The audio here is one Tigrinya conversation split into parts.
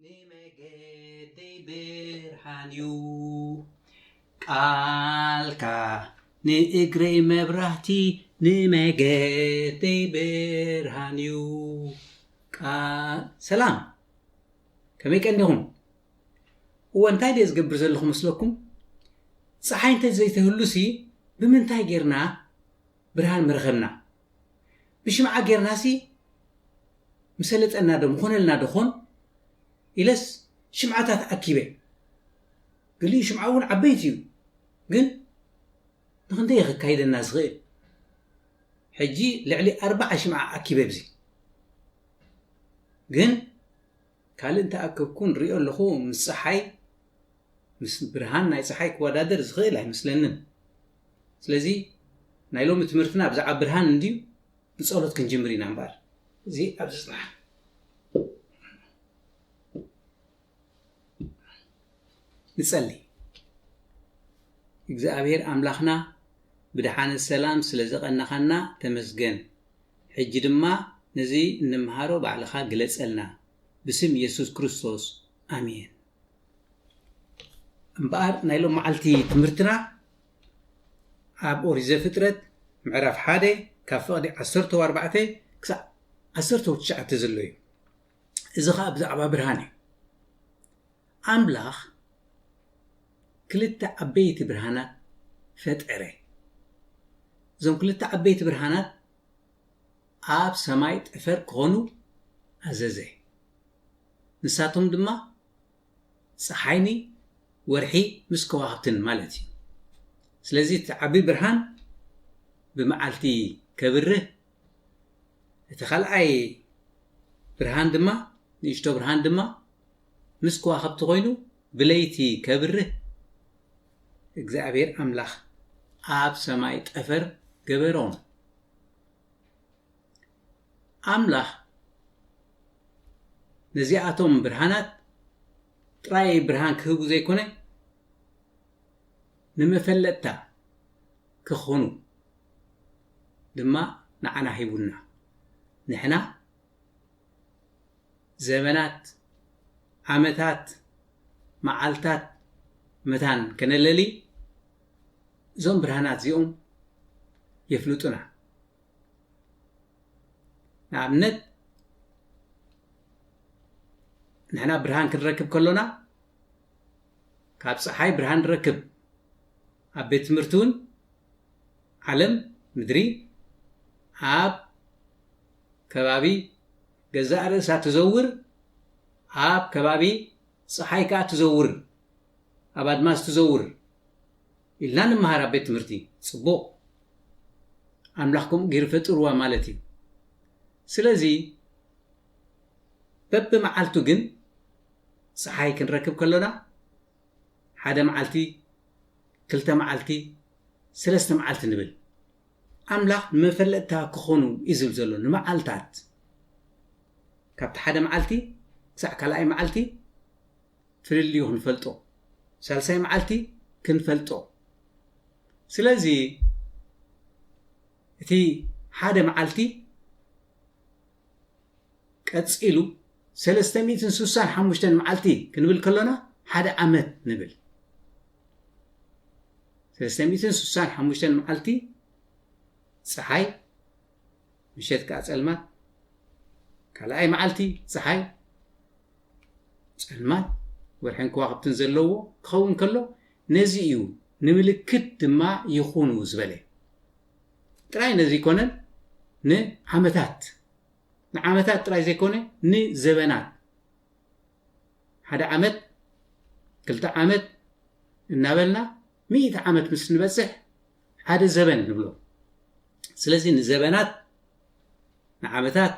ንመገደይ ብርሃን እዩ፣ ቃልካ ንእግረይ መብራህቲ፣ ንመገደይ ብርሃን እዩ። ቃል ሰላም፣ ከመይ ቀኒኹም? እወ፣ እንታይ ድየ ዝገብር ዘለኹ መስለኩም? ፀሓይ እንተ ዘይተህሉሲ ብምንታይ ጌርና ብርሃን ምረኸብና? ብሽምዓ ጌርናሲ ምሰለጠና ዶ ምኾነልና ዶ ኾን ኢለስ ሽምዓታት ኣኪበ። ገሊኡ ሽምዓ እውን ዓበይቲ እዩ፣ ግን ንኽንደይ ከካይደና ዝኽእል? ሕጂ ልዕሊ ኣርባዓ ሽምዓ ኣኪበ ኣብዚ። ግን ካልእ እንተኣከብኩ ንሪኦ ኣለኹ፣ ምስ ፀሓይ፣ ምስ ብርሃን ናይ ፀሓይ ክወዳደር ዝኽእል ኣይመስለንን። ስለዚ ናይ ሎሚ ትምህርትና ብዛዕባ ብርሃን እንድዩ፣ ብጸሎት ክንጅምር ኢና እምበኣር። እዚ ኣብዚ ጽናሕ። ንጸሊ። እግዚኣብሔር ኣምላኽና ብድሓነ ሰላም ስለ ዘቐናኻና ተመስገን። ሕጂ ድማ ነዚ እንምሃሮ ባዕልኻ ግለጸልና። ብስም የሱስ ክርስቶስ፣ ኣሜን። እምበኣር ናይ ሎም መዓልቲ ትምህርትና ኣብ ኦሪት ዘፍጥረት ምዕራፍ ሓደ ካብ ፍቕዲ ዓሰርተ ኣርባዕተ ክሳዕ ዓሰርተ ትሽዓተ ዘሎ እዩ። እዚ ኸኣ ብዛዕባ ብርሃን እዩ። ኣምላኽ ክልተ ዓበይቲ ብርሃናት ፈጠረ። እዞም ክልተ ዓበይቲ ብርሃናት ኣብ ሰማይ ጠፈር ክኾኑ ኣዘዘ። ንሳቶም ድማ ጸሓይኒ፣ ወርሒ ምስ ከዋኽብትን ማለት እዩ። ስለዚ እቲ ዓቢ ብርሃን ብመዓልቲ ከብርህ፣ እቲ ካልኣይ ብርሃን ድማ፣ ንእሽቶ ብርሃን ድማ ምስ ከዋኽብቲ ኮይኑ ብለይቲ ከብርህ እግዚኣብሔር ኣምላኽ ኣብ ሰማይ ጠፈር ገበሮም። ኣምላኽ ነዚኣቶም ብርሃናት ጥራይ ብርሃን ክህቡ ዘይኮነ፣ ንመፈለጥታ ክኾኑ ድማ ንዓና ሂቡና። ንሕና ዘመናት፣ ዓመታት፣ መዓልታት መታን ከነለሊ፣ እዞም ብርሃናት እዚኦም የፍልጡና። ንኣብነት፣ ንሕና ብርሃን ክንረክብ ከሎና፣ ካብ ጸሓይ ብርሃን ንረክብ። ኣብ ቤት ትምህርቲ እውን ዓለም፣ ምድሪ፣ ኣብ ከባቢ ገዛእ ርእሳ ትዘውር፣ ኣብ ከባቢ ጸሓይ ከኣ ትዘውር፣ ኣብ ኣድማስ ትዘውር ኢልና ንምሃር ኣብ ቤት ትምህርቲ። ጽቡቕ። ኣምላኽ ከምኡ ገይሩ ፈጢርዋ ማለት እዩ። ስለዚ በብመዓልቱ ግን ጸሓይ ክንረክብ ከሎና ሓደ መዓልቲ፣ ክልተ መዓልቲ፣ ሰለስተ መዓልቲ ንብል። ኣምላኽ ንመፈለጥታ ክኾኑ እዩ ዝብል ዘሎ፣ ንመዓልታት። ካብቲ ሓደ መዓልቲ ክሳዕ ካልኣይ መዓልቲ ፍልልዩ ክንፈልጦ፣ ሳልሳይ መዓልቲ ክንፈልጦ። ስለዚ እቲ ሓደ መዓልቲ ቀጺሉ ሰለስተ ሚእትን ስሳን ሓሙሽተን መዓልቲ ክንብል ከሎና ሓደ ዓመት ንብል። ሰለስተ ሚእትን ስሳን ሓሙሽተን መዓልቲ ጸሓይ፣ ምሸት ከኣ ጸልማት፣ ካልኣይ መዓልቲ ጸሓይ፣ ጸልማት፣ ወርሕን ከዋኽብትን ዘለዎ ክኸውን ከሎ፣ ነዚ እዩ ንምልክት ድማ ይኹኑ ዝበለ። ጥራይ ነዚ ኣይኮነን፣ ንዓመታት፣ ንዓመታት ጥራይ ዘይኮነ፣ ንዘበናት፣ ሓደ ዓመት፣ ክልተ ዓመት እናበልና ሚእቲ ዓመት ምስ ንበጽሕ ሓደ ዘበን ንብሎ። ስለዚ ንዘበናት፣ ንዓመታት፣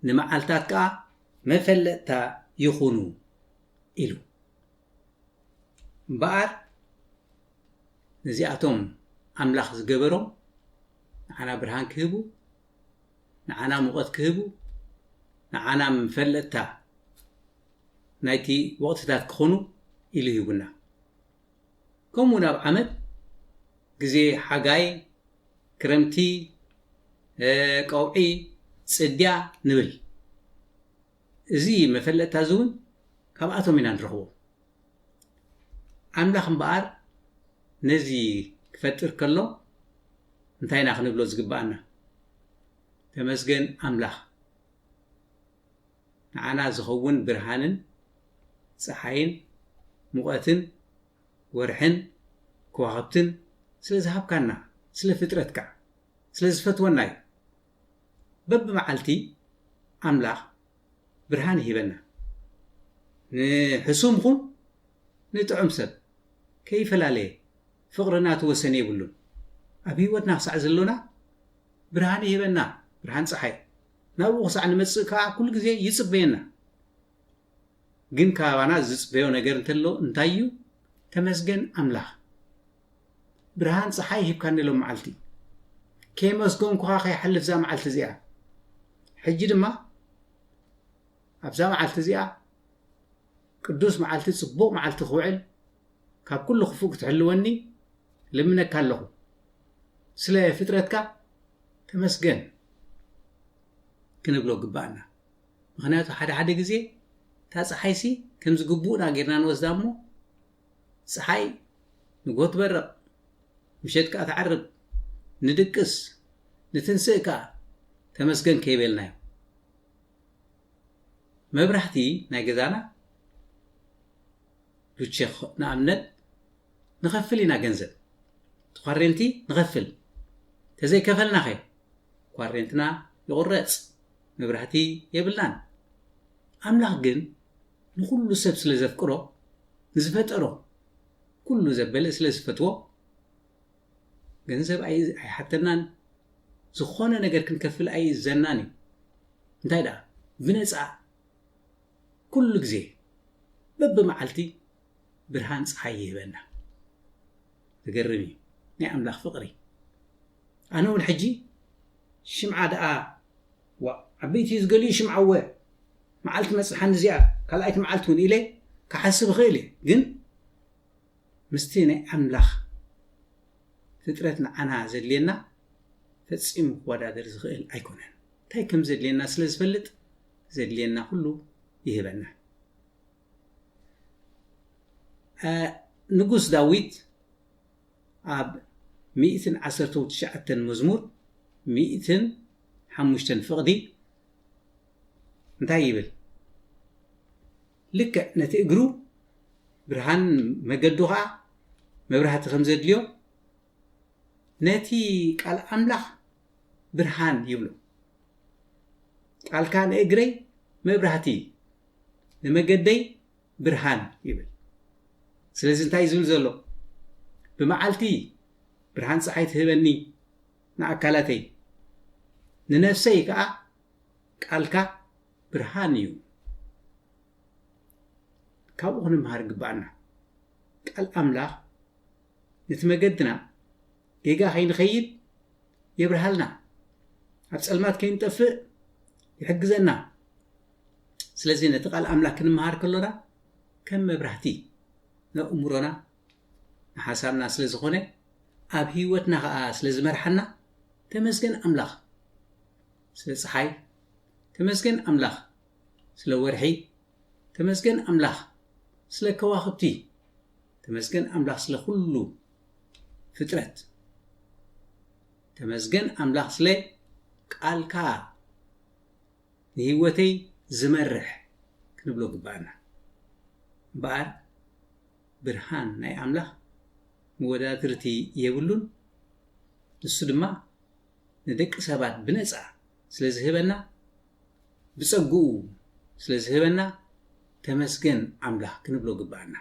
ንመዓልታት ከኣ መፈለጥታ ይኹኑ ኢሉ። እምበኣር ነዚኣቶም ኣምላኽ ዝገበሮም ንዓና ብርሃን ክህቡ፣ ንዓና ሙቐት ክህቡ፣ ንዓና መፈለጥታ ናይቲ ወቕትታት ክኾኑ ኢሉ ሂቡና። ከምኡ እውን ኣብ ዓመት ግዜ ሓጋይ፣ ክረምቲ፣ እ፣ ቀውዒ፣ ጽድያ ንብል። እዚ መፈለጥታ እዚ እውን ካብኣቶም ኢና ንረኽቦ። ኣምላኽ እምበኣር ነዚ ክፈጥር ከሎ እንታይ ኢና ክንብሎ ዝግብኣና? ተመስገን ኣምላኽ፣ ንዓና ዝኸውን ብርሃንን ጸሓይን ሙቐትን ወርሕን ከዋኽብትን ስለ ዝሃብካና፣ ስለ ፍጥረትካ፣ ስለ ዝፈትወና እዩ። በብመዓልቲ ኣምላኽ ብርሃን ይህበና። ንሕሱም ኹን ንጥዑም ሰብ ከይፈላለየ ፍቕሪ ናቱ ወሰን የብሉን። ኣብ ህይወትና ክሳዕ ዘሎና ብርሃን ይህበና፣ ብርሃን ጸሓይ። ናብኡ ክሳዕ ንመጽእ ከኣ ኩሉ ግዜ ይጽበየና። ግን ካባና ዝጽበዮ ነገር እንተሎ እንታይ እዩ? ተመስገን ኣምላኽ፣ ብርሃን ጸሓይ ሂብካኒ ሎም መዓልቲ። ከየመስገንኩኻ ከይሓልፍ እዛ መዓልቲ እዚኣ። ሕጂ ድማ ኣብዛ መዓልቲ እዚኣ ቅዱስ መዓልቲ፣ ጽቡቕ መዓልቲ ክውዕል፣ ካብ ኩሉ ክፉእ ክትሕልወኒ ልምነካ ኣለኹ። ስለ ፍጥረትካ ተመስገን ክንብሎ ግባኣና። ምኽንያቱ ሓደ ሓደ ግዜ እታ ጸሓይሲ ከም ዝግብኡና ጌርና ንወስዳ እሞ፣ ጸሓይ ንጎ ትበርቕ፣ ምሸት ከኣ ትዓርብ፣ ንድቅስ፣ ንትንስእ ከኣ ተመስገን ከይበልናዮ። መብራህቲ ናይ ገዛና ዱቼ ንኣብነት ንኸፍል ኢና ገንዘብ። እቲ ኳሬንቲ ንኸፍል። ተዘይከፈልናኸ? ኳሬንትና ይቑረጽ፣ መብራህቲ የብልናን። ኣምላኽ ግን ንኹሉ ሰብ ስለ ዘፍቅሮ፣ ንዝፈጠሮ ኩሉ ዘበለ ስለ ዝፈትዎ፣ ገንዘብ ኣይ-፣ ኣይሓተናን፣ ዝኾነ ነገር ክንከፍል ኣይእዘናን እዩ። እንታይ ደኣ? ብነጻ ኩሉ ግዜ በብመዓልቲ ብርሃን ጸሓይ ይህበና። ዝገርም እዩ ናይ ኣምላኽ ፍቕሪ። ኣነ እውን ሕጂ ሽምዓ ደኣ፣ ዋ፣ ዓበይቲ ዝገሊኡ ሽምዓ እወ፣ መዓልቲ መጽሓኒ እዚኣ፣ ካልኣይቲ መዓልቲ እውን ኢለ ክሓስብ እኽእል እየ። ግን ምስቲ ናይ ኣምላኽ ፍጥረት ንዓና ዘድልየና ፈጺሙ ክወዳደር ዝኽእል ኣይኮነን። እንታይ ከም ዘድልየና ስለ ዝፈልጥ፣ ዘድልየና ኩሉ ይህበና። እ፣ ንጉስ ዳዊት ኣብ ሚእትን ዓሰርተው ትሽዓተን መዝሙር ሚእትን ሓሙሽተን ፍቕዲ እንታይ ይብል? ልክዕ ነቲ እግሩ ብርሃን መገዱ ኸዓ መብራህቲ ከም ዘድልዮ፣ ነቲ ቃል ኣምላኽ ብርሃን ይብሎ። ቃልካ ንእግረይ መብራህቲ፣ ንመገደይ ብርሃን ይብል። ስለዚ እንታይ እዩ ዝብል ዘሎ? ብመዓልቲ ብርሃን ጸሓይ ትህበኒ ንኣካላተይ፣ ንነፍሰይ ከኣ ቃልካ ብርሃን እዩ። ካብኡ ክንምሃር ይግባኣና። ቃል ኣምላኽ ነቲ መገድና ጌጋ ከይንኸይድ የብርሃልና፣ ኣብ ጸልማት ከይንጠፍእ ይሕግዘና። ስለዚ ነቲ ቃል ኣምላኽ ክንምሃር ከሎና ከም መብራህቲ ነእምሮና ንሓሳብና ስለ ዝኾነ፣ ኣብ ህይወትና ኸኣ ስለ ዝመርሓና፣ ተመስገን ኣምላኽ ስለ ጸሓይ፣ ተመስገን ኣምላኽ ስለ ወርሒ፣ ተመስገን ኣምላኽ ስለ ከዋኽብቲ፣ ተመስገን ኣምላኽ ስለ ኩሉ ፍጥረት፣ ተመስገን ኣምላኽ ስለ ቃልካ ንህይወተይ ዝመርሕ ክንብሎ ግባኣና። እምበኣር ብርሃን ናይ ኣምላኽ መወዳድርቲ የብሉን። ንሱ ድማ ንደቂ ሰባት ብነጻ ስለ ዝህበና፣ ብጸግኡ ስለ ዝህበና፣ ተመስገን ኣምላኽ ክንብሎ ግባኣና።